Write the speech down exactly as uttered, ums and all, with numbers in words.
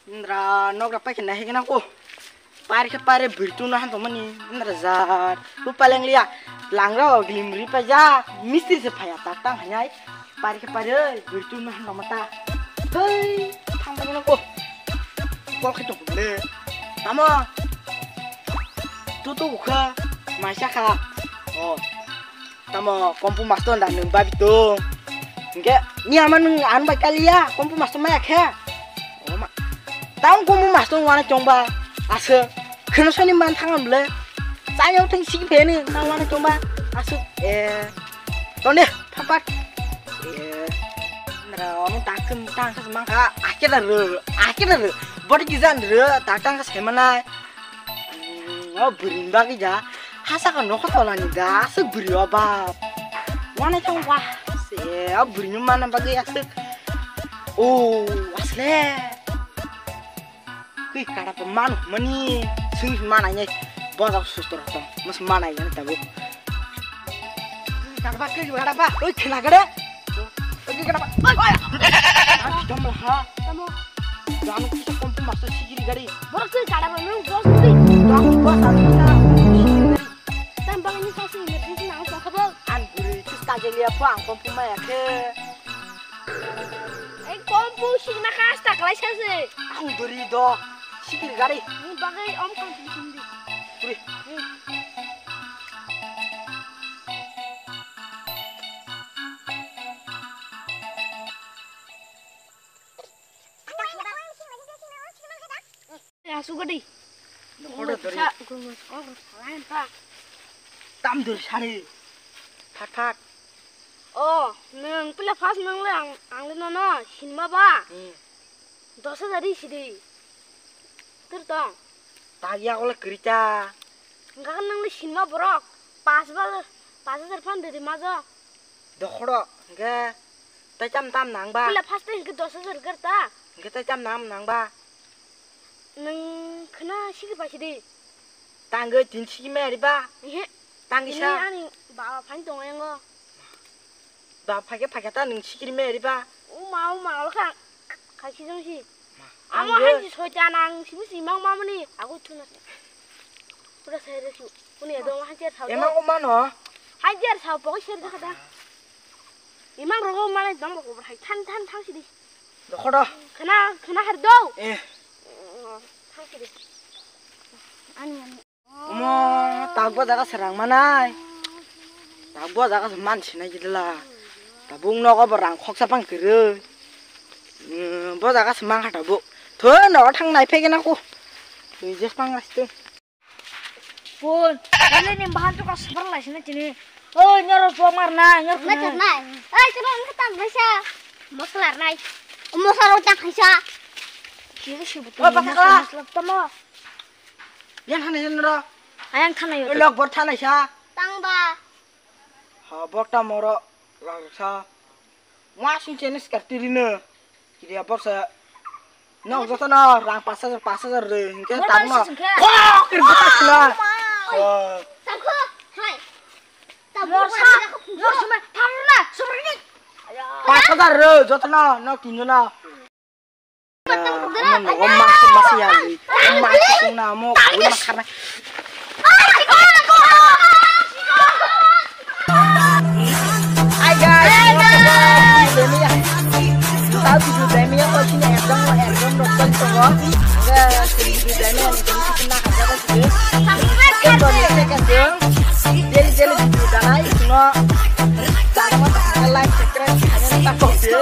Indra nogra paikhe nahigena ko. Pari khe pari birtu no han tongmani. Indra jar. Bu paleng liya. Langra o glim ri pa ja. Mistri se phaya tak tang hanyai. Pari khe pari birtu no han tongma ta. Hei, thang tongmani ko. Kol khe tong le. Tamo. Tu tu ukha. Maisa kha. Oh. Tamo kompu masto da nwng babi tong. Hingke ni ama nwng ang bai kaliya kompu masto maya khe. Oma. Tang kompu masto wana chongba. Ase. Kheno sani man thang am le. Chayong thang sik pheni nang wana chongba. Asu. Eh. Tone phapak. Eh. Nra omo tak tang khas mangkha. Akeda ro. Akeda ro. Bodi kizan ro. Tak tang khas hemanai. Mm, o bwrwini bagwi ja. Hasaka nokho tolani da, aswk bwrwi o bap. Wanai thang wa. Se, o bwrwini mana bagwi aswk. O, asle. Kwi kada pa manu mani. Sing mana nyai. Boja susto rok tong. Mas mana nyai tabu. Kwi kada pa, kwi kada pa. Oi, khna gade. Oke, kenapa? Oi, oi. Ah, kita malah. Kamu. Kamu kita kompu masa sigiri gari. Borok twi kada ba nung bos mudi. Kamu bos aku kita. Tambang ini kasih emergency nang sokabel. An buri terus kaje liya po ang kompu maya ke. Eh, kompu signa kasta kalai sase. Ang buri do. Sigiri gari. Ini bagai om kompu sindi. Buri. Asugadi. Nokhoro dori. Sa, gumus, oh, salain pa. Tam dori sari. Thak thak. Oh, nung pila first nung le ang, ang le nono sinma ba. Hmm. Dos hajar ri sidi. Tur tong. Tagya ole krita. Enggak kan nung le sinma borok. Pas ba, pas hajar phan dori majo. Dokhoro, hingke tei tam tam nang ba? Pila first time hingke dos hajar gar ta. Hingke tei tam nam nang ba? Nung khna sigi pai sidi. Tangoi tin sigi meri ba? Ehe. Tangisa. Ini ani baba phan tongo yango. Ba phake phake ta nung sigi meri ba? Uma, uma, olkha. Khaisi jong si. Amo hai si soita nang sibu si mang mamani. Aku thuna. Pura sai resu. Kuni ya dong hajar sao. Emang umano? Hajar sao pokok share kata. Imang rogo malai dong bako hai than than thang sidi. Dokhoro. Khana khana har do. Eh. Thang sidi. Ani ani. Omo tak bo jaga serang manai. Tak bo jaga man sinai gidla. Tabuk nogo bo rang khoksa pang kiri. Bo jaga semang ha tabuk. Thoi nogo thang nai phege na ku. Tui jes pang asti. Pun, kali ni bahan tu kas super lai sini sini. Oh, nyoro po mar na, nyoro. Ngai chak nai. Ai, coba ngai tang ngai sa. Mosla nai. Mosla rok tang ngai sa. Sini si betul. Oh, pakai mosla, lah. Mosla tamo. Yang hana yang ro. Ayang thana yo. Lok bor thana sa. Tang ba. Ha, bor ta moro. Rang sa. Wa sing chene skar tirino. Kiriya borsa. Nok joto no rang pas hajar, pas hajar re. Hingke tang no. Kok kiri buka sila. Oh. Tangko. Hai. Tangko. Morsa. Morsa me. Tharna. Sumrni. Pas hajar re. Joto no. Nok tinjo no. Amo nogo mas mas ya li. Mas sung na amo koi ma kharna. Hi guys, hi guys. Tau video demi ya ko sini ekdom ekdom rok tong tongo. Video demi ya ni tong sini na kharna ko sini. Ekdom ni second dong. Daily daily video danai sino. Tangma tangma like subscribe khaina ta kok sini.